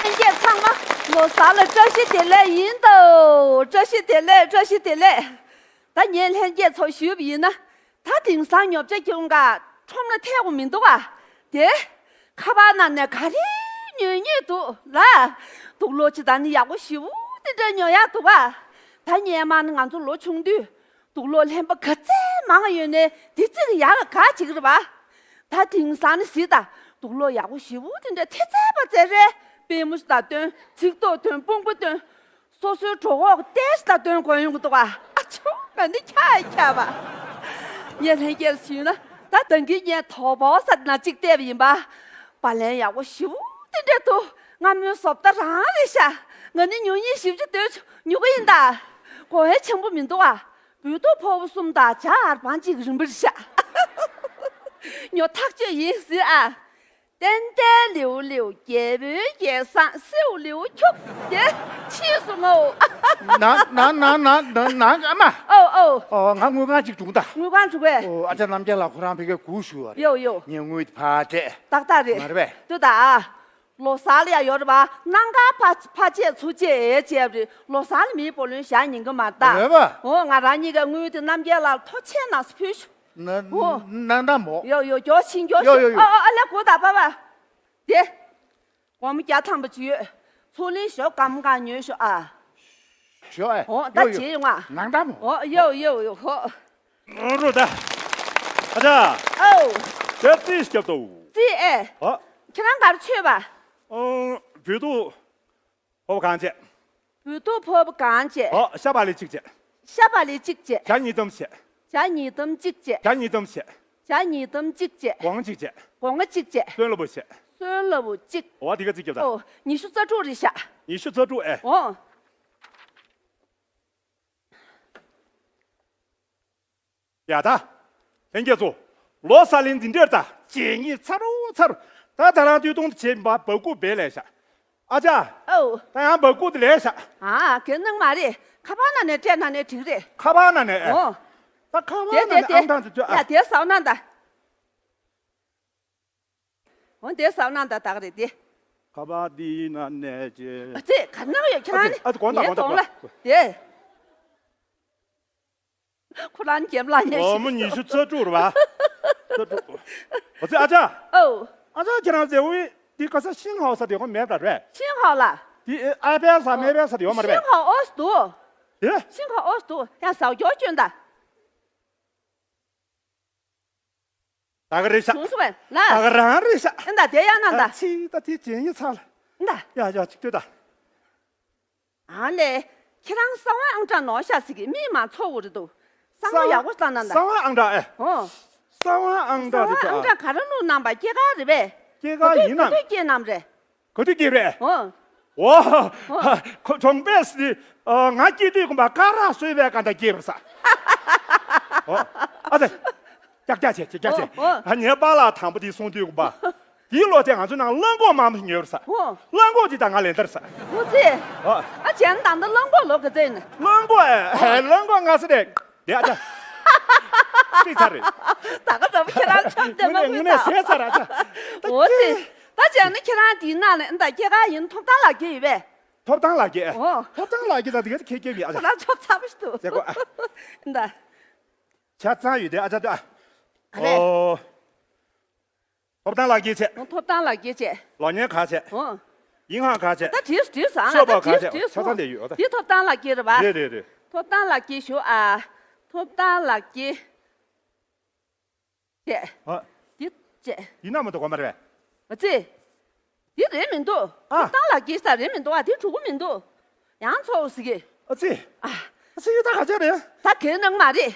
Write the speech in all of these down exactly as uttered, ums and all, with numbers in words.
ལྷན་རྒྱས་ཚང་མ་ལོ་གསར་ལ་བཀྲ་ཤིས་བདེ་ལེགས་ཡིན་ཏོ། བཀྲ་ཤིས་བདེ་ལེགས། བཀྲ་ཤིས་བདེ་ལེགས། ད་ངས་ལྷན་རྒྱས་ཚོ་ཞུས་པ་ཡིན་ན། ད་དེང་སང་ཉོ་ཆ་ཁྱོད་འགའ་ཁྲོམ་ལ་ཐེག་གོ་མི་འདུག་ཨ། དེ་ཁ་པར་ནང་ནས་ག་རེ་ཉོས་ཉོས་འདུག་ལ། དུག་ལོག་ཅིག་ད་ནི་ཡག་པོ་ཞེ་པོ་དེ་འདྲ་ཉོ་ཡག་འདུག་ཨ། ད་སྔོན་མ་ནི་ང་ཚོ་ལོ་ཆུང་དུས་དུག་ལོག་ལྷན་པ་ག་ཚད་མང་ཡོད་ནའི་དེ་ཚོ་ཡག་ག་བྱེད་ཀྱི་རེད་པ། ད་དེང་སང་ནི་གཟིགས་དང་། དུག་ལོག་ཡག་པོ་ཞེ་པོ་དེ་འདྲ་ཐེབས་ཚད་པ་ཚད་རེད། པུས་མོ་ཞིག་ལ་སྟོན། ཚིགས་ཐོ་སྟོན། དཔུང་པ་སྟོན། སོ་སོའི་གྲོད་ཁོག་ཏོག་ཙམ་ལ་སྟོན་དགོས་ཡོང་གི་འདུག་ག། ཨ་ཅོ། ང་ནི་འཁྱག་ཡ་འཁྱག་པ། ངས་ལྷན་རྒྱས་ཞུས་ན། ད་ད་གིན་ངས་དོ་པོ་ཟེར་ན་གཅིག་བལྟས་པ་ཡིན་པ། བ་ལན་ཡག་པོ་ཞེ་པོ་དེ་འདྲ་འདུག་སྔ་མོའི་བཟོ་ལྟ་རང་རེད་ཤག་ང་ནི་ཉོ་སྙིང་ཞེ་པོ་ཅིག་འདོད་བྱུང་། ཉོ་གི་ཡིན་ད། དགོས་ཡ་ཆེན་པོ་མི་འདུག་ཨ། བོད་ཐུག་ཕོར་པ་གསུམ་དང་ཇ་འབའ་གཅིག་རིན་པ་རེད་ཤག་ཉོ་ཐག་ཆོད་ཡིན་ཟེར་ཨ། ཏན་ཏན་ལེའུ་ལེའུ་རྒྱལ་པོའི་རྒྱལ་བཟང་སེའུ་ལེའུ་ཁྱུག་དེ་ཕྱིས་སུ་ངོ་། ན་ན་ན་ན་ན་ན་ཨ་མ། ཨོ་ཨོ། ཨོ། ང་དངུལ་ཁང་ཅིག་བྱུང་ད། དངུལ་ཁང་བྱུང་བས། ཨོ། ཨ་ཅག་རྣམ་རྒྱལ་ལགས་ཁོ་རང་ཕ་གིར་སྒུག་བཞུགས་པ་རེད། ཡོ་ཡོ། ངས་དངུལ་དེ་ཕར་སྤྲད། ཏག་ཏག་རེད། མ་རེད་པས། ལྟོས་དང་ཨ། ལོ་གསར་ལ་ཡ་ཡོད་རེད་པ། གནམ་གང་ཕ་ཕ་ཆད་ཚུར་ཆད་བྱས་པ་རེད། ལོ་གསར་ལ་མིའི་བུ་ལོན་བཞག་ཉན་གི་མ་རེད་ད། རེད་པ། ཨོ། ང་རང་གཉིས་ཀའི་དངུལ་དེ་རྣམ་རྒྱལ་ལགས་ལ་ཐོ་ཆད་ནང་སུ་ཕུལ་ཤོག་ན་ཨོ། ན་ད་མོ། ཡོ་ཡོ། མགྱོགས་ཕྱིན་མགྱོགས་ཡོ་ཡོ་ཕྱིན། ཡོ། ཨ་ཨ་ཨ་ལས་གོ་ད་པ་པ། དེ། སྒོར་མོ་བརྒྱ་ཐམ་པ་ཅིག་ཡོད། ཚོགས་ལེན་ཞོག་སྐར་མ་གང་ཉོས་ཤོག་ཨ། ཞོག་ཨེ། ཨོ། ད་ཡོ་ཡོ་བྱེད་ཡོང་ཨ། ནང་ད་མོ། ཨོ་ཡོ་ཡོ་ཡོ་ཧོ། རོ་ད། ཨ་ཅག་ཨོ། དེ་རྩིས་སྐྱོབ་དོ། རྩིས་ཨེ། ཨ། ཁྱེད་རང་ག་རེ་མཆོད་པ། ཨོ། བོད་ཐུག་ཕོར་པ་གང་བྱས། བོད་ཐུག་ཕོར་པ་གང་བྱས། ཨོ། ཤ་བག་ལེབ་གཅིག་བྱས། ཤ་བག་ལེབ་གཅིག་བྱས། ཇ་གཉིས་ཙམ་བྱས། ཇ་གཉིས་ཙམ་གཅིག་བྱས། ཇ་གཉིས་ཙམ་བྱས། ཇ་གཉིས་ཙམ་གཅིག་བྱས། སྒོང་གཅིག་བྱས། སྒོང་ང་གཅིག་བྱས། སོན་སླ་པོ་བྱས། སོན་སླ་པོ་གཅིག་ཨོ། དེ་ག་རྩིས་སྐྱོབ་ད། ཨོ། ཉི་ཤུ་རྩ་དྲུག་རེད་ཤག་ཉི་ཤུ་རྩ་དྲུག་ཨེ། ཨོ། ཡ་ད། ལྷན་རྒྱས་ཚོ། ལོ་གསར་ལ་འདི་འདྲས་ད། བྱས་ཉེས་ཚ་རུ་ཚ་རུ། ད་ད་རང་དུས་ཐུང་དུ་བྱས་འབའ་འབའ་ཁུག་བས་ལས་ཤག་ཨ་ཅག་ཨོ། ད་ཡང་འབའ་ཁུག་དེ་ལས་ཤག་ཨ། གལ་གནང་མ་རེད། ཁ་པར་ནང་ནས་སྤྲད་ན་ནས་འགྲིག་རེད། ཁ་པར་ནང་ནས་ཨེ། ཨོ། ད་ཁ་པར་དེ་ནང་དེ་ནས་དེ་ཨང་གྲངས་དེ་ཚོ་ཡ་ཨ། དེ་ཟ་ན་ད། འོ་དེ་ཟ་ན་ད་དག་རེད་དེ། ཁ་པར་འདི་ནང་ནས་ཀྱི། ཨ་ཙི་ག་ན་ཡོད་ཁྱེད་རང་ཨ་ཙི་ཨ་ཙི་དགོངས་དག་ངའི་དགོངས་དག་གདོང་ལ་དགོངས་དག་དེ། ཁོ་རང་འགེམ་ལ་ཉེ་ཞིག་སྒོར་མོ་ཉི་ཤུ་རྩ་དྲུག་རེད་པ། རྩ་དྲུག་འོ་ཙི་ཨ་ཅག་ཨོ། ཨ་ཅག་ཁྱེད་རང་ཟེར་བའི་དེ་ག་ས་ཤིང་ཧའོ་ས་དེ་གོ་མེད་པ་རེད། ཤིང་ཧའོ་ལ། དེ་ཨ་ཕའི་ས་མེད་པའི་ས་དེ་ཡོད་མ་རེད་པས། ཤིང་ཧའོ་ཨོ་སི་འདུག་དེ། ཤིང་ཧའོ་ཨོ་སི་འདུག་ཡང་ཟ་རྒྱོ་སྐྱོན་ད། ད་ག་རེད་ཤག་བྱུང་སོང་བས་ལ། ད་ག་རང་རེད་ཤག་ཨ་ད་དེ་ཡང་ན་ད། ཨ་ཙི་ད་དེ་བྱས་ཉེས་ཚར་ལ། ད། ཡ་ཡ་ཅིག་ལྟོས་ད། ཨ་ལས། ཁྱེད་རང་གསང་བ་ཨང་གྲངས་ནོར་ཤག་ཟིག་གི་མིག་མ་ཚོ་བོ་རེད་འདུག་གསང་བ་ཡག་པོ་བཏང་ན་ད། གསང་བ་ཨང་གྲངས་ཨེ། ཨོ། གསང་བ་ཨང་གྲངས་རེད་འདུག་གསང་བ་ཨང་གྲངས་ག་རེ་བླུགས་གནང་པ་སྐྱེས་སྐར་རེད་པས། སྐྱེས་སྐར་ཡིན་ནམ། ག་དུས་སྐྱེས་གནང་རེད། ག་དུས་སྐྱེས་པས། ཨོ། ཨོ། ཨོ། ཁོ་གྲོང་པས་སི། ཨ། ང་སྐྱེས་དུས་ཁོ་པ་ཀ་ར་སོས་པའི་ཀ་འདྲ་སྐྱེས་པར་ས། ཨོ། ཨ་ཙི། ཀྱག་ཀྱག་བྱས་ཀྱག་ཀྱག་བྱས། ཨོ། ཨོ། ཨ་ངའི་པཱ་ལགས་དང་པོ་དེ་གསུངས་དུས་ཁོ་པ། དེའི་ལོ་དེ་ང་ཚོ་ནང་གླང་གོག་མང་པོ་ཉོས་པར་ས། ཨོ། གླང་གོག་ཅིག་དང་ང་ལེན་དར་ས། ཨོ་ཙི། ཨོ། ཨ་བྱས་ན་ད་ལྟ་གླང་གོག་ལོ་ག་ཚོད་ཡིན། གླང་གོག་ཨེ། གླང་གོག་ང་ས་རེད། དེ་ཨ་ཅག་ཅིག་ཚར་རེད། ད་ག་འདྲ་པོ་ཁྱེད་རང་ཆོམ་དེ་མ་དངོས་གནས་ཟེར་ཚར་ཨ་ཅག་ཨོ་ཙི། ད་བྱས་ན་ཁྱེད་རང་དེའི་ནང་ནས་ད་སྐྱེས་སྐར་ཡིན་ཐོབ་ཐང་ལག་འཁྱེར་ཡོད་པས། ཐོབ་ཐང་ལག་འཁྱེར། ཨོ། ཐོབ་ཐང་ལག་འཁྱེར་ད་དེ་ག་ཁྱེད་སྐྱེས་མི་ཨ་ཅག་ཁོ་རང་ཆོབ་ཚ་པོ་ཞིག་འདུག་ཟེར་གོ་ཨ། ད། ཆ་ཚང་ཡོད་དེ་ཨ་ཅག་ད། ཨ་རེད། ཨོ། ཐོབ་ཐང་ལག་འཁྱེར་བྱས། ཨོ། ཐོབ་ཐང་ལག་འཁྱེར་བྱས། ལོ་ཉན་ག་བྱས། ཨོ། ཡིན་ཧང་ག་བྱས། ད་བྲིས་བྲིས་སོང་ཨ། ཤོག་ད་བྲིས་བྲིས་སོང་། ཆ་ཚང་དེ་ཡོད་ད། འདི་ཐོབ་ཐང་ལག་འཁྱེར་རེད་པ། རེད་རེད་རེད། ཐོབ་ཐང་ལག་འཁྱེར་ཞུ་ཨ། ཐོབ་ཐང་ལག་འཁྱེར། བྱས། ཨ། འདི་བྱས། ཡིན་ན་མ་གཏོགས་གོ་མ་རེད་པས། ཨ་ཙི། འདི་རེད་མི་འདུག་ཨ། ཐོབ་ཐང་ལག་འཁྱེར་ས་རེད་མི་འདུག་ཨ། འདི་གྲུ་གུ་མི་འདུག་ཡང་ཚོགས་ཟིག་གི་ཨ་ཙི། ཨ། ཨ་ཙི་ཡོད་ད་ག་ཅག་རེད། ད་གལ་གནང་མ་རེད།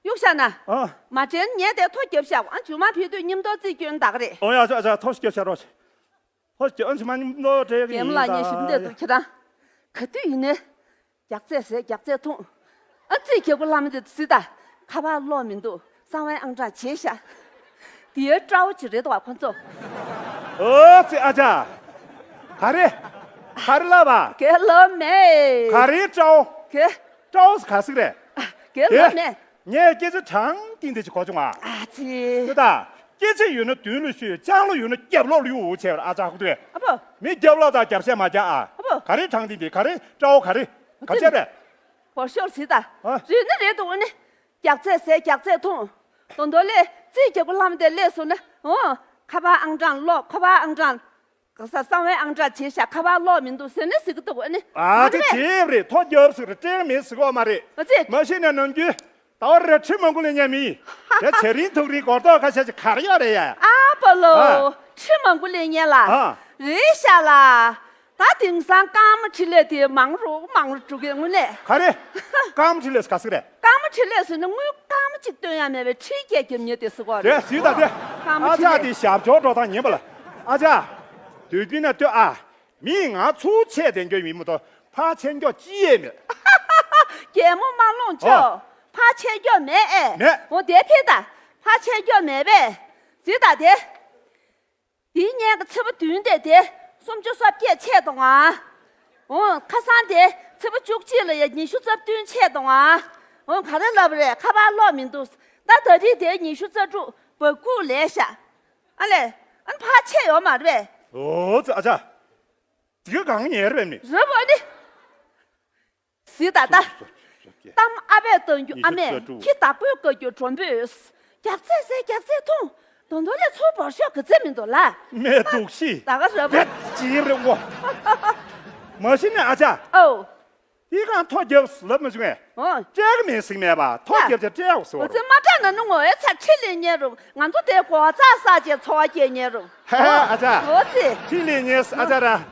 གཡུག་བཞག་ན། ཨ། མ་དྲན་ངས་དེ་ཐོ་རྒྱབ་བཞག་ཨ་མཇུག་མ་ཕེབས་དུས་མཉམ་དུ་རྩིས་སྐྱོན་ད་ག་རེད། ཨོ་ཡ་ཨ་ཙི་ཨ་ཙི་ཐོ་ཞིག་རྒྱབ་བཞག་རོགས། ཐོ་ཞིག་ཨ་མཇུག་མ་མཉམ་དུ་སྤྲད་གི་ཡིན་ད། རྒན་མོ་ལ་ཉེ་ཞིབ་འདས་འདུག་ཁྱེད་རང་། ག་དུས་ཡིན་ནའི། རྒྱགས་ཚད་ཟེར་རྒྱགས་ཚད་ཐུང་། ཨ་ཙི་རྒྱལ་པོ་བླ་མ་དེ་ཚོ་སྲིད་ད། ཁ་པར་གློག་མི་འདུག་གསང་བའི་ཨང་གྲངས་བྱས་ཤག་དེའི་སྤྲའོ་ཅིག་རེད་དོ་བ་ཁོ་ཚོ། ཨོ་ཙི་ཨ་ཅག་ག་རེ། ག་རེ་ལབ་པ། གལ་ལོ་མེད། ག་རེ་སྤྲའོ། གལ། སྤྲའོ་ག་ཟིག་རེད། གལ་ལོ་མེད། ངས་སྐད་ཆ་དྲང་གཏིང་དེ་ཅིག་གོ་བྱུང་ཨ། ཨ་ཙི། ཅི་ད། སྐྱེ་ཚེ་ཡོད་ན་མདུན་ལ་བཤུས། ལྕང་ལོ་ཡོད་ན་རྒྱབ་ལོགས་ལ་གཡུག་འོ་བྱས་པར་ཨ་ཅག་ཧུ་ཏུ། ཨ་ཕོ། མི་རྒྱབ་ལོགས་དང་རྒྱབ་ཤ་མ་རྒྱག་ཨ། ཨ་ཕོ། ག་རེ་དྲང་དེ་འདི་ག་རེ་སྤྲ་བོ་ག་རེ། ག་ཅེ་རེད། བོ་ཤོར་སི་ད། ཨ། རེད་ནི་རེད་འདུག་ཨ་ནི། རྒྱག་ཚད་ཟས་རྒྱག་ཚད་འཐུང་། དོན་དོན་ལས་རྩིས་རྒྱག་པོ་ལྷམ་དེ་ལས་སོང་ན་འོ། ཁ་པར་ཨང་གྲངས་ཀློག་ཁ་པར་ཨང་གྲངས། ག་ས་གསང་བའི་ཨང་གྲངས་བྱས་ཤག་ཁ་པར་ཀློག་མི་འདུག་ཟེར་ནས་ཟེར་གི་འདུག་ཨ་ནི། ཨ་ཙི་བྱས་རེད། ཐོ་རྒྱབ་ཟིག་རེད། སྤྲད་མེད་ཟེར་གོ་མ་རེད། ཨ་ཙི། མ་གཞི་ནས་ནམ་རྒྱུན་ཟླ་བ་རེ་ཁྲི་མང་པོ་ལེན་མཁན་མི་ཡིན། དེ་ཚེ་རིང་ཐུག་རིང་སྒོར་ཐོག་ཁ་ཤས་ཅིག་ག་རེ་ཡོད་རེད་ཡ། ཨ་པ་ལོ། ཨ། ཁྲི་མང་པོ་ལེན་མཁན་ལ། ཨ། རེད་ཤག་ལ། ད་དེང་སང་རྐང་མ་འཕྲིན་ལས་དེ་མང་རུ་མང་རུ་འགྲོ་གི་དངོས་གནས། ག་རེ། རྐང་མ་འཕྲིན་ལས་ག་ཟིག་རེད། རྐང་མ་འཕྲིན་ལས་ཟེར་ན་དངུལ་རྐང་མ་གཅིག་བཏོན་ཡ་མེད་པའི་འཕྲིན་སྐྱེལ་རྒྱབ་མཁན་དེ་ཟེར་གོ་རེད། དེ་ཟིག་ད་དེ། རྐང་མ་ཨ་འཕྲིན་ཅག་ལས། དེ་ཞབས་ཇོ་འགྲོ་སྟངས་ཉན་པ་ལ། ཨ་ཅག་དུས་རྒྱུན་ན་ལྟོས་ཨ། མིས་ང་ཚོ་ཆེད་དེ་འགྱོ་མི་མ་གཏོགས་ཕར་ཆད་འགྱོ་ཅི་ཡས་མེད། རྒྱལ་མོ་དམར་ལོང་ཨོ། ཁྱོད་ཕར་ཆད་འགྱོ་མེད་ཨེ། མེད། འོ་དེ་ཕེ་ད་ཕར་ཆད་འགྱོ་མེད་པས། ཟིག་ད་དེ། དེའི་སྔོན་གྱི་ཚེས་པ་བདུན་དེ་དེ་སུམ་ཅུ་སོ་བརྒྱད་ཆད་དང་ཨ། འོ་ཁ་སང་དེ་ཚེས་པ་བཅུ་གཅིག་ལ་ཡ་ཉི་ཤུ་རྩ་བདུན་ཆད་དང་ཨ། འོ་ག་རེ་ལབ་རེད། ཁ་པར་ཀློག་མི་འདུག་ད་ད་རེས་དེ་ཉི་ཤུ་རྩ་དྲུག་བ་ཀུ་ལས་ཤག་ཨ་ལས། ཨ་ཕར་ཆད་ཡོད་མ་རེད་པས། ཨོ་ཙི་ཨ་ཅག་དེ་ག་གང་ཉེར་བས་ནི། རེད་པ་ནི། ཟིག་ད་ད། གཏམ་ཨ་ཕས་བཏང་རྒྱུ་ཨ་མས། ཁྱི་བདག་པོས་བཀའ་རྒྱུ་གྲོམ་པོས། རྒྱག་ཚད་ཟས་རྒྱག་ཚད་འཐུང་། དོན་དོན་ལས་ཚུར་བོར་ཤོག་གི་རྩེ་མི་འདུག་ལ། མེད་འདུག་ཤི། ད་ག་རེད་པ། བེད་ཅིག་རེད་འོ། མ་གཞི་ནས་ཨ་ཅག་ཨོ། དེ་གང་ཐོ་རྒྱབ་ལབ་མ་བྱུང་ངས། ཨོ། སྤྲད་གི་མེད་ཟིག་མེད་པ་ཐོ་རྒྱབ་ཅེ་སྤྲད་འོ་ཟེར་བ། འོ་ཙི་མ་སྤྲད་ན་ནི་ངོ་ཨེ་ཚ་ཁྲི་ལེན་ཉེ་རུ་ང་ཚོ་དེ་གོ་ཚ་ས་ཅེ་འཚོ་བ་སྐྱེལ་ཉེ་རུ། ཧེ་ཨ་ཅག་འོ་ཙི། ཁྲི་ལེན་ཉེ་ཨ་ཅག་ར།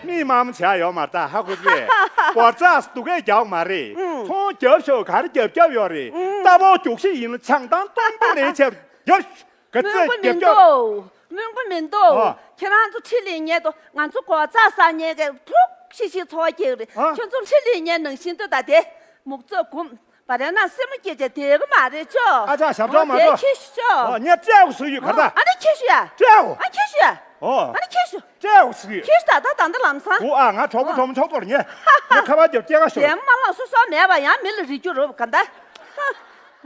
མི་མང་ཆ་ཡོད་མ་རེད་ད་ཧ་གོ་གི། གོ་ཚ་སྡུག་གས་རྒྱག་མ་རེད། ཚོང་རྒྱབ་ཤོག་ག་རེ་རྒྱབ་རྒྱབ་ཡོད་རེད། ད་བོ་རྒྱུག་ཤི་ཡིན་ལ་ཆང་དང་སྟོན་པོ་ལེན་ཆེ་ཡོད། ག་ཚོད་སྨོན་པོ་མི་རྒྱབ་འདུག་སྨོན་པོ་མི་འདུག་ཨ། ཁྱེད་རང་ཚོ་ཁྲི་ལེན་ཉེ་དོ་ང་ཚོ་གོ་ཚ་ས་ཉེ་གས་ཐུག་ཤི་ཤི་འཚོ་བ་སྐྱེལ་རེད། ཨ། ཁྱོད་ཚོ་ཁྲི་ལེན་ཉེ་ནང་བཞིན་དུ་ད་དེ་མུག་ཚོད་གུམ། བ་རེ་ན་སེམས་མ་སྐྱེ་ཅེ་དེ་གི་མ་རེད་ཅོ། ཨ་ཅག་ཞབས་བྲོ་མ་འགྲོ། ཁྱེད་ཤོ། ཨ་ཉེ་སྤྲད་འོ་ཟེར་ཡོད་ག་ད། ཨ་ནི་ཁྱེད་ཤོ་ཡ། སྤྲད་འོ། ཨ་ཁྱེད་ཤོ་ཡ། ཨོ། ཨ་ནི་ཁྱེད་ཤོ། སྤྲད་འོ་ཟེར་ཡོད། ཁྱེད་ཤོ་ད་ད་ད་འདི་ལམ་སང་། འོ་ཨ་ང་གྲོགས་པོ་གྲོགས་མོ་ཆོག་ཐོར་ཉེ། ཉེ་ཁ་བ་རྒྱབ་སྐྱེ་ག་ཤོ། རྒྱལ་མ་ལ་སོ་སོ་མེད་པ་ཡང་མི་ལ་རིག་རྒྱུ་རོབ་ག་ད།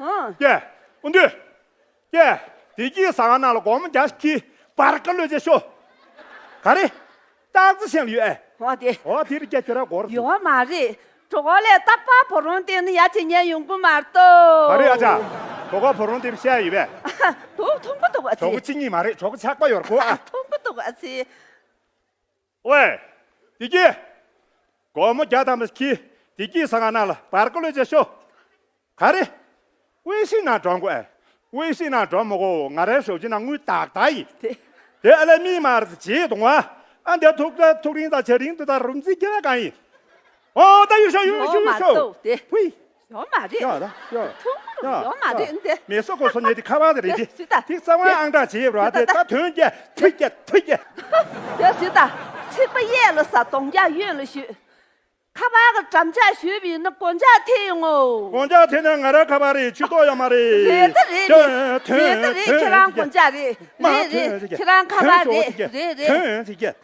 ཨོ། ཀྱེ། འོ་འདུས། ཀྱེ། དེ་གྱིས་ཟ་ག་ན་ལ་སྒོར་མོ་བརྒྱ་ཁྱི་བར་ཀ་ལོས་ཅེ་ཤོ། ག་རེ། སྟག་རྩེ་ཤན་ལ་ཡོད་ཨེ། འོ་དེ། འོ་དེ་རི་སྐྱ་ཁྱོད་ར་སྒོར་ཡོད་མ་རེད། གྲོགས་ལས་རྟག་པར་བུ་རོང་སྟེང་ནས་ཡ་ཅེ་ཉན་ཡོང་གི་མ་གཏོགས། ག་རེ་ཨ་ཅག་གྲོགས་པ་བུ་རོང་སྟེང་བཤད་ཡོད་པས། འདུག་མཐོང་གི་འདུག་ཨ་ཙི། གྲོགས་པོ་གཅིག་གཉིས་མ་རེད། གྲོགས་པོ་ཆགས་པ་ཡོད་རེད་གོ་ཨ། མཐོང་གི་འདུག་ཨ་ཙི། ཝེ། དེ་གྱིས། སྒོར་མོ་བརྒྱ་ཐམ་པ་ཁྱི། དེ་གྱིས་ཟ་ག་ན་ལ་བར་ཀ་ལོས་ཅེ་ཤོ། ག་རེ། ཝེ་ཤི་ན་འགྲོ་དགོས་ཨེ། ཝེ་ཤི་ན་འགྲོ་མི་དགོས། ང་རའི་ཞབས་ཕྱི་ན་དངུལ་ཏག་ཏག་ཡིན། དེ། དེ་ཨ་ལས་མི་མར་བྱེད་དང་བ། ཨ་འདི་ཐུག་ད་ཐུག་རིང་ད་ཆ་རིང་དུ་ད་རུམ་རྩིས་རྒྱ་གང་ཡིན། ཨོ་ད་ཡུ་ཤོ་ཡུ་ཡོ་ཤོ་ཡུ་མ་ཤོ། གཏོགས་དེ། ཕུའི། ཡོད་མ་རེད། ཡོད་ད་ཡོད། ཐུག་ཡོད་ཡོད་མ་རེད་འདི། མེ་སོ་ཀོ་སོ་ཉེ་དེ་ཁ་བ་དེ་རེད་དེ། དེ་ཙ་བ་ཨང་གྲངས་བྱེད་ཡོད་ར་དེ་ད་དོན་རྒྱ་ཐུག་རྒྱ་ཐུག་རྒྱ། དེ་སི་ད། ཚིག་པ་གཡས་ལ་ཟ་གདོང་རྒྱ་གཡོན་ལ་ཞུས། ཁ་པར་གྱི་འགྲམ་ལྕག་ཞུས་པ་ཡིན་ན་སྒོ་ལྕག་ཐེབས་ཡོང་ངོ་། སྒོ་ལྕག་ཐེབས་ན་ང་རང་ཁ་པར་རེད། ཆུ་ཏོག་ཡོད་མ་རེད། རེད་ད་རེད་ནི། རེད་ད་རེད། ཁྱེད་རང་སྒོ་ལྕག་རེད། རེད་རེད། ཁྱེད་རང་ཁ་པར་རེད། རེད་རེད། ཐོན་ཡོང་ཅིག་སྐྱ།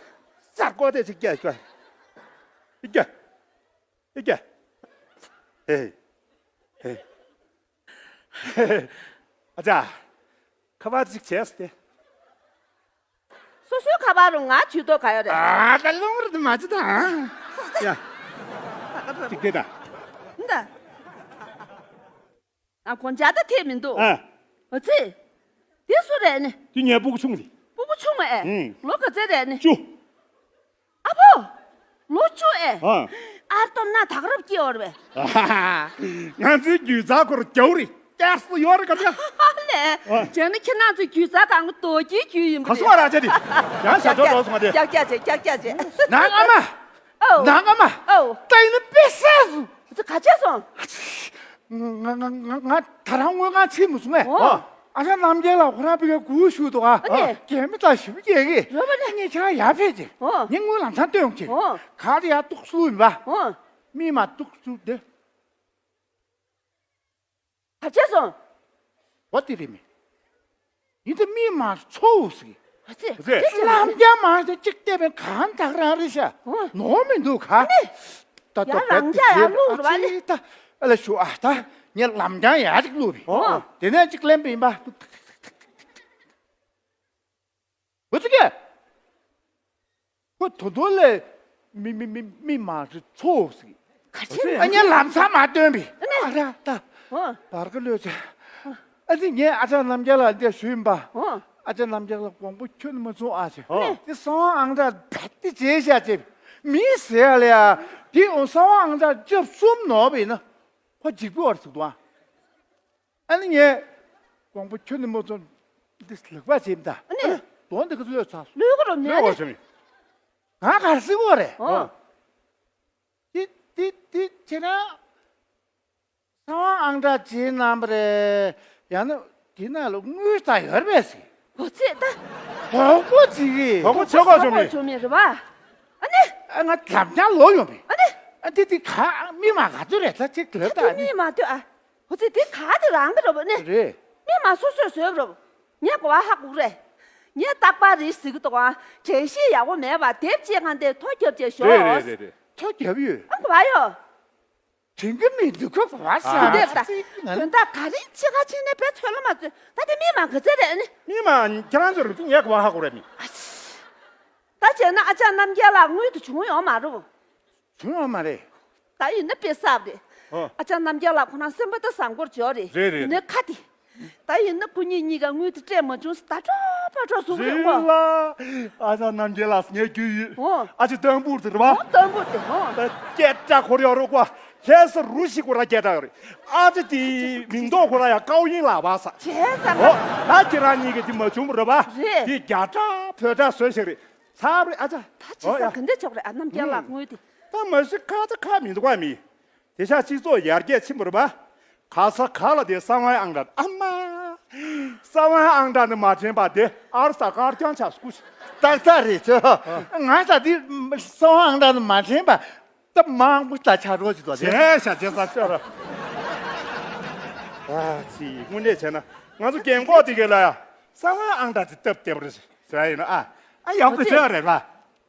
ས་རྒོད་དེ་ཅིག་སྐྱ་སྐྱ། ཨི་སྐྱ། ཨི་སྐྱ། ཨེ། ཨེ། ཨ་ཅག་ཁ་པར་ཅིག་བྱས་ཏེ། སོ་སོའི་ཁ་པར་རུ་ང་ཇུས་གཏོགས་ག་ཡོད་རེད། ཨ་ད་རླུང་རེད་མ་ཅི་ད། ཡ། ཅིག་དེ་ད། འདི། ཨ་གོན་ཇ་ད་ཐེབས་མི་འདུག་ཨ། ཨ་ཙི། དེ་སུ་རེད་ནི། དེ་ངའི་སྤུ་གུ་ཆུང་དེ། སྤུ་གུ་ཆུང་ཨེ། ཨུང་། ལོ་ག་ཚོད་རེད་ནི། བཅུ། ཨ་ཕོ། ལོ་བཅུ་ཨེ། ཨ། ཨར་སྟོབས་ན་དག་རབ་སྐྱེ་བར་བས། ང་ཚོའི་རྒྱུད་ཚ་ཁོར་རྒྱའུ་རི་སྐྱར་སུ་ཡོད་རེད་ག་ཚ། ལས། ཨ། བྱས་ན་ཁྱེད་རང་ཚོའི་རྒྱུད་ཚ་གང་གི་རྡོ་རྗེའི་རྒྱུད་ཡིན་པ་ག་རེད། སོ་ར་ཅེ་དེ། ཡང་ཞབས་ཏོག་འགྲོ་སོང་བ་དེ། ཀྱག་ཀྱག་བྱེད་ཀྱག་ཀྱག་བྱེད། ནང་ཨ་མ། ཨོ། ནང་ཨ་མ། ཨོ། ད་ཡིན་ན་དཔེ་བསད་སོང་། ཨ་ཙི་ག་བྱས་སོང་། ང་ང་ང་ང་ད་རང་དངོས་གང་ཕྱིན་མི་སོང་ངས། ཨོ། ཨ་ཞང་རྣམ་རྒྱལ་ལགས་ཁོ་རང་བི་གའི་གུ་ཞུ་འདུག་ཨ། ཨ་ནི། རྒྱལ་མི་དང་ཞིབ་རྒྱལ་གི། རོ་པ་ནི། ངས་ཁྱེད་རང་ཡར་ཕེབས་ཀྱི། ཨོ། ངས་དངུལ་ལམ་སང་སྟོན་ཡོང་གི། ཨོ། ག་རེ་ཡར་གཏུག་སུ་ཡིན་པ། ཨོ། མི་མ་གཏུག་སུ་དེ། ག་བྱས་སོང་། འོ་དེ་རེད་མི། ཡིན་ད་མི་མ་ཚོ་བོ་ཟིག་ཨ་ཙི། ཨ་ཙི། ལམ་རྒྱ་མ་ཞིག་གཅིག་བལྟས་པའི་གང་དག་རང་རེད་ཤག་ཨོ། ནོར་མི་འདུག་ག་ཨ་ནི། ད་ད་ཡང་རང་རྒྱ་ཡར་བླུགས་རེད་བ་ཨ་ནི། ད་ཨ་ལ་ཞུ་ཨ་ད་ངས་ལམ་རྒྱང་ཡར་ཅིག་བླུགས་པས། ཨོ། དེ་ནས་ཅིག་ལེན་པ་ཡིན་པ། བུ་ཚ་གི། ཁོ་ད་དུང་ལས་མི་མི་མི་མི་མ་རེད་ཚོ་ཟིག་ག་ཚོད་ཨ་ཉན་ལམ་སང་མ་སྟོན་པས། ཨ་ནི། ཨ་ར་ད། ཨོ། བར་ག་ལོས་ཚེ། ཨ་ཙི་ངས་ཨ་ཅག་རྣམ་རྒྱལ་ལགས་འདིར་ཞུས་ཡིན་པ། ཨོ། ཨ་ཅག་རྣམ་རྒྱལ་ལགས་དགོངས་པ་ཁྱོན་ནས་མ་ཚོམ་ཨ་ཅེ། ཨོ། དེ་གསང་བ་ཨང་གྲངས་བེད་དེ་བྱས་བཞག་ཅེ། མི་ཟེར་ཡ་ལ་ཡ། དེ་འོང་གསང་བ་ཨང་གྲངས་བཅུ་གསུམ་ནོར་བ་ཡིན་ན། ཁོ་འཇིགས་པོ་བར་ཟིག་འདུག་ཨ། ཨ་ནི་ངས་དགོངས་པ་ཁྱོན་ནས་མ་ཚོམ། འདི་ལག་པ་བྱེད་མི་ད། ཨ་ནི། དོན་འདི་ག་ཚོད་ཚར་སོང་། ལུས་ག་རུ་ནས་ལུས་ག་ནས། བྱེད་མི། ང་གར་སྲིད་གོ་རེད། ཨོ། དེ་དེ་དེ་བྱས་ན། གསང་བ་ཨང་གྲངས་བྱེད་གནང་བ་རེད། ཡང་ན་དེ་ནང་ལ་དངུལ་ད་ཡོད་རེད་པས་ཟེར། གོ་ཚད་ད། དོགས་པ་ཅིག་གིས། དོགས་པ་བྱེད་གོ་བྱུང་མི། བྱུང་མི་རེད་པ། ཨ་ནི། ཨ་ང་ལམ་རྒྱང་ལོག་ཡོང་པས། ཨ་ནི། ཨ་དེ་དེ་ག་མི་མ་ག་ཚོད་རེད་ད་ཅིག་ལབ་ད་ཨ་ནི། མི་མ་ལྟོས་ཨ། ཁོ་ཚོས་དེ་ག་དེ་རང་གི་རོ་བོ་ནི། རེད། མི་མ་སོ་སོས་བཟོས་རོ་བོ། ངས་གོ་བ་ཧ་གོ་རེད། ངས་རྟག་པར་རེད་ཟིག་གི་འདུག་ཨ། དྲན་ཤེས་ཡག་པོ་མེད་པ་དེབ་ཅེས་གང་དེ་ཐོ་རྒྱབ་ཅེས་ཞོག་རེད་རེད་རེད་རེད། ཐོ་རྒྱབ་ཡོད། ཨ་གོ་བ་ཡོད། དྲན་གི་མི་འདུག་གོ་གོ་བ་ས་དེ་ད་ཚིག་ང་དོན་དག་ག་རེ་ཅི་ག་ཅི་ནས་པའི་ཚོད་ལ་མ་ཚོད་ད་དེ་མི་མ་ག་ཚད་རེད་ཨ་ནི། མི་མ་ཁྱེད་རང་ཚོར་ངས་གོ་བ་ཧ་གོ་རེད་མི། ཨ་ཙི། ད་བྱས་ན་ཨ་ཅག་རྣམ་རྒྱལ་ལགས་དངུལ་དུ་བྱུང་ཡོང་མ་རུང་། བྱུང་ཡོད་མ་རེད། ད་ཡིན་ན་དཔེ་གསར་རེད། ཨ། ཨ་ཅག་རྣམ་རྒྱལ་ལགས་ཁོ་རང་སེམས་པ་ད་བཟང་པོར་འཇོག་རེད། རེད་རེད་ཡིན་ན་རེད། ཁ་དེ། ད་ཡིན་ན་ཁོ་གཉིས་གཉིས་ཀ་དངུལ་དེ་སྤྲད་མ་བྱུང་ཟེར་ད་སྤྲོ་པོ་སྤྲོ་ཟུག་རེད་ཨོ། ཨ་ཅག་རྣམ་རྒྱལ་ལགས་ངས་རྒྱུས་ཡོད། ཨོ། ཨ་ཅག་སྟོན་པུར་དེ་རེད་བ། ཨོ་སྟོན་པུར་དེ་ཨོ། ད་སྐད་གྲགས་ཁོར་ཡོད་རོགས་པ། ལྷ་ས་རུ་ཞིག་གོ་ར་སྐད་གྲགས་རེད། ཨ་ཅག་དེའི་མིང་ཐོག་ཁོ་ར་ཡ་ཀའོ་ཡིན་ལགས་བ་ས། བྱས་ཙང་ཨོ། ད་ཁྱེད་རང་གཉིས་ཀ་དེ་མ་བྱུང་རེད་བ། རེད། དེ་རྒྱ་གྲགས་བོད་གྲགས་བཟོས་ཤིག་རེད། ཚར་རེད་ཨ་ཅག་ད་ཅི་ཨོ་ཡ། ས་ག་འདྲ་ཆོག་རེད་ཨ་རྣམ་རྒྱལ་ལགས་དངུལ་དེ། ད་མ་གཞི་ཁ་ཚ་ཁ་མི་འདུག་བ་མི། དེ་ཤ་སྤྱི་ཚོགས་ཡར་རྒྱས་ཕྱིན་པ་རེད་པ། ག་ས་ག་ལ་དེ་གསང་བའི་ཨང་གྲངས་ཨ་མ། གསང་བའི་ཨང་གྲངས་ནི་མ་དྲན་པ་དེ་ཨར་ས་དཀར་རྐྱང་ཆགས་སྐུ། ཏག་ཏག་རེད་ཚོ། ང་ས་དེ་གསང་བའི་ཨང་གྲངས་ནི་མ་དྲན་པ། ད་མང་པོ་ད་ཆ་རོགས་ཀྱི་དོ་དེ། བྱས་ཤ་བྱས་ས་ཅོ་ར། ཨ་ཙི་དངོས་གནས་བྱས་ན་ང་ཚོ་རྒན་གོག་དེ་གས་ལ་ཡ་གསང་བའི་ཨང་གྲངས་དེ་སྟབས་བདེ་པོ་རེད་ཟེར་ཡ་ཡིན་ན་ཨ། ཨ་ཡག་པོ་ཟེར་བ་རེད་པ།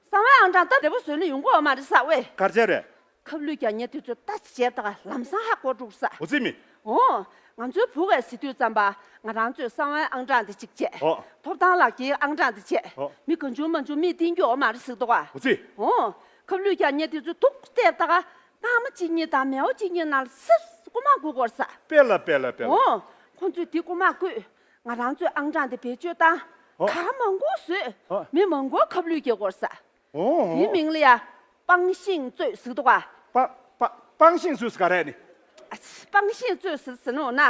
གསང་བའི་ཨང་གྲངས་སྟབས་བདེ་པོ་བཟོས་ན་ཡོང་གི་ཡོད་མ་རེད་ས་ཝེ། ག་རེ་བྱས་རེད། ཁབ་ལུད་རྒྱག་མཁན་དེ་ཚོས་ལྟ་ཅི་བྱས་ད་ག་ལམ་སང་ཧ་གོ་འགྲོ་ས། འོ་ཙི་མི། འོ། ང་ཚོའི་བུ་གས་ཟེར་དུས་ཙམ་པ་ང་རང་ཚོས་གསང་བའི་ཨང་གྲངས་དེ་གཅིག་བྱས། འོ། ཐོབ་ཐང་ལག་འཁྱེར་ཨང་གྲངས་དེ་བྱས། འོ། མི་གང་བྱུང་མང་བྱུང་མིས་བསྟན་རྒྱུ་ཡོད་མ་རེད་ཟེར་འདུག་ག་འོ་ཙི། འོ། ཁབ་ལུད་རྒྱག་མཁན་དེ་ཚོས་ཐུག་བལྟས་ད་ག་སྣང་མ་གཅིག་གཉིས་དང་མེའོ་གཅིག་གཉིས་ནང་ལ་སིར་རྐུ་མ་རྐུ་གོ་ས། དཔེ་ལ་དཔེ་ལ་དཔེ་ལ། འོ། ཁོང་ཚོས་དེ་རྐུ་མ་རྐུས། ང་རང་ཚོའི་ཨང་གྲངས་དེ་བེད་སྤྱོད་བཏང་། ཨོ། ག་མང་པོ་བཟོས། ཨོ། མི་མང་པོ་ཁབ་ལུད་རྒྱག་དགོས་ས། ཨོ། དེའི་མིང་ལ་ཡ། པང་ཤིང་རྩོད་ཟེར་འདུག་ག་པ་པ་པང་ཤིང་རྩོད་ཟེར་ག་རེ་ནི། ཨ་ཙི། པང་ཤིང་རྩོད་ཟེར་ཟེར་ནོ་ན།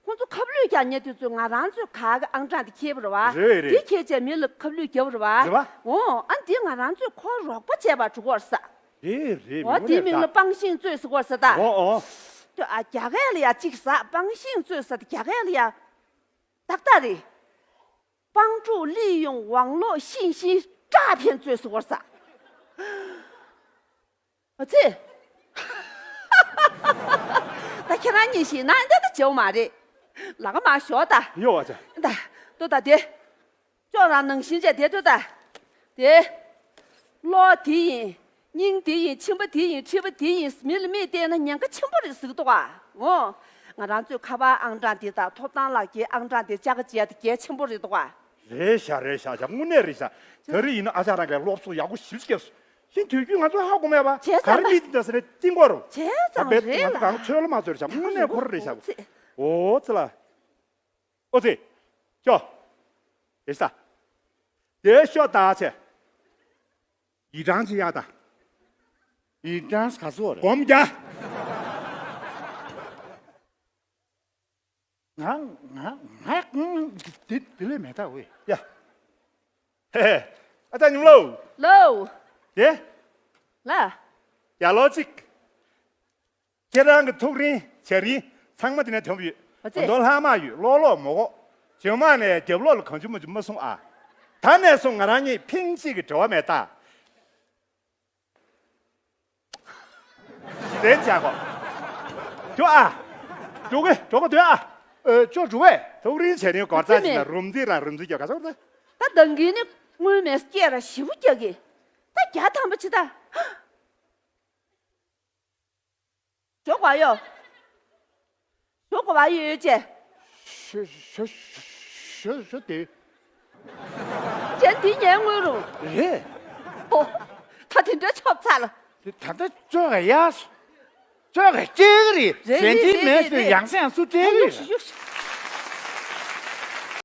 ཁོང་ཚོ་ཁབ་ལུད་རྒྱག་མཁན་དེ་ཚོས་ང་རང་ཚོའི་ག་གི་ཨང་གྲངས་དེ་ཁྱེར་བ་རེད་བ། རེད་རེད། དེ་ཁྱེར་བྱས་མི་ལ་ཁབ་ལུད་རྒྱབ་རེད་བ། རེད་བ། འོ་ཨ་འདི་ང་རང་ཚོས་ཁོར་རོགས་པ་བྱས་པ་འགྲོ་གོ་ས། རེད་རེད། འོ་དེའི་མིང་ལ་པང་ཤིང་རྩོད་ཟེར་གོ་ས་ད། འོ་འོ། ཨ་རྒྱ་སྐད་ལ་ཡ་གཅིག་ཟ་པང་ཤིང་རྩོད་ཟེར་ད་རྒྱ་སྐད་ལ་ཡ། ཏག་ཏག་རེད། 帮助利用网络信息诈骗罪是我啥？ཨ་ཙི། ད་ཁྱེད་རང་གཉིས་ཤིག་ན་འདི་ད་བྱེའུ་མ་རེད། ལག་མ་ཞོག་ད། ཡོ་ཨ་ཙི། ད་ཏོ་ད་དེ། ཅོག་རང་ནང་བཞིན་བྱས་དེ་ཏོ་ད། དེ། གློག་དེ་ཡིན། སྙིང་དེ་ཡིན་མཆིན་པ་དེ་ཡིན་མཁྲིས་པ་དེ་ཡིན་མི་ལ་མིས་བལྟས་ན་ཉེན་ཁ་ཆེན་པོ་རེད་ཟེར་གི་འདུག་ག་འོ། ང་རང་ཚོའི་ཁ་པར་ཨང་གྲངས་དེ་དང་ཐོབ་ཐང་ལག་འཁྱེར་ཨང་གྲངས་དེ་བཅའ་ག་བྱས་ཏེ་གལ་ཆེན་པོ་རེད་འདུག་ག་རེད་ཤག་རེད་ཤག་ཤག་དངོས་གནས་རེད་ཤག་དེ་རིང་ཡིན་ན་ཨ་ཅག་རང་གིས་སློབ་གསོ་ཡག་པོ་ཞིབ་སྐྱེས་སོང་། ཤིན་དུས་རྒྱུན་ང་ཚོ་ཧ་གོ་མེད་པ་བྱས་ག་རེ་ཙང་མི་དེ་འདྲ་ཟེར་ནས་བསྟན་དགོས་རུང་བྱས་ད་ཙང་རྦད་རེད་ང་ཚོ་ལ་གང་ཚོད་ལ་མ་ཚོད་རེད་ཤག་དངོས་གནས་ཁོ་ར་རེད་ཤག་ཨོ་ཙི་ལ། ཨོ་ཙི། ཅོ། ཨེ་ས། དེ་ཤོ་ད་ཆེ། ཡི་ཀྲང་ཅི་ཡ་ད། ཡི་ཀྲང་ག་ཚོད་རེད། སྒོམ་རྒྱ། ང་ང་ང་ང་དེ་དེ་ལས་མེད་ད་ཝེ། ཡ། ཧེ་ཧེ། ཨ་ཅག་ཉུང་ལོ། ལོ། དེ། ལ། ཡ་ལོ་ཅིག་ཁྱེད་རང་གི་ཐུགས་རིང་བྱ་རིང་ཚང་མ་དེ་ནས་ཐོན་ཡོད། ཨ་ཙི། མདོ་ལྷག་མ་ཡོད་ལོག་ལོག་མོ་གོ་ཇོ་མ་ནས་རྒྱབ་ལོག་ལ་གང་བྱུང་མ་བྱུང་མ་སོང་ཨ། ད་ནས་བཟུང་ང་རང་གཉིས་ཕིང་གཅིག་གི་འབྲེལ་བ་མེད་ད། རེད་བྱ་གོ་ཇོ་ཨ། འགྲོ་གི་འགྲོ་གི་འདོད་ཨ། ཨ་ཅོ་འགྲོ་བས། ཐུགས་རིང་བྱ་རིང་སྒོར་རྩ་ཅིག་ལ་རུམ་རྩིས་ར་རུམ་རྩིས་རྒྱག་ག་སོང་ད། ད་འདང་གི་ནི་དངུལ་མེད་སྐྱེ་ར་ཞིབ་རྒྱག་གི་ད་བརྒྱ་ཐམ་པ་ཅི་ད། ཞོག་པ་ཡོ། ཞོག་པ་ཡོ་ཡོ་ཅེ། ཞོ་ཞོ་ཞོ་ཞོ་དེ། གཞན་དེ་ཉལ་དངུལ་རུང་། རེད། ཨོ། ད་དེ་འདྲ་ཆོབ་ཚར་ལ། དེ་ད་ལྟ་ཅོག་ག་ཡག་སོང་། ཅོག་ག་སྐྱེལ་གི་རེད། རེད་གཞན་དེ་རེད་མེད་རེད་ཟེར་རེད། ཡང་སེ་ཡང་སུ་སྤྲད་གི་རེད། ཡོ་ཤི་ཡོ་ཤི།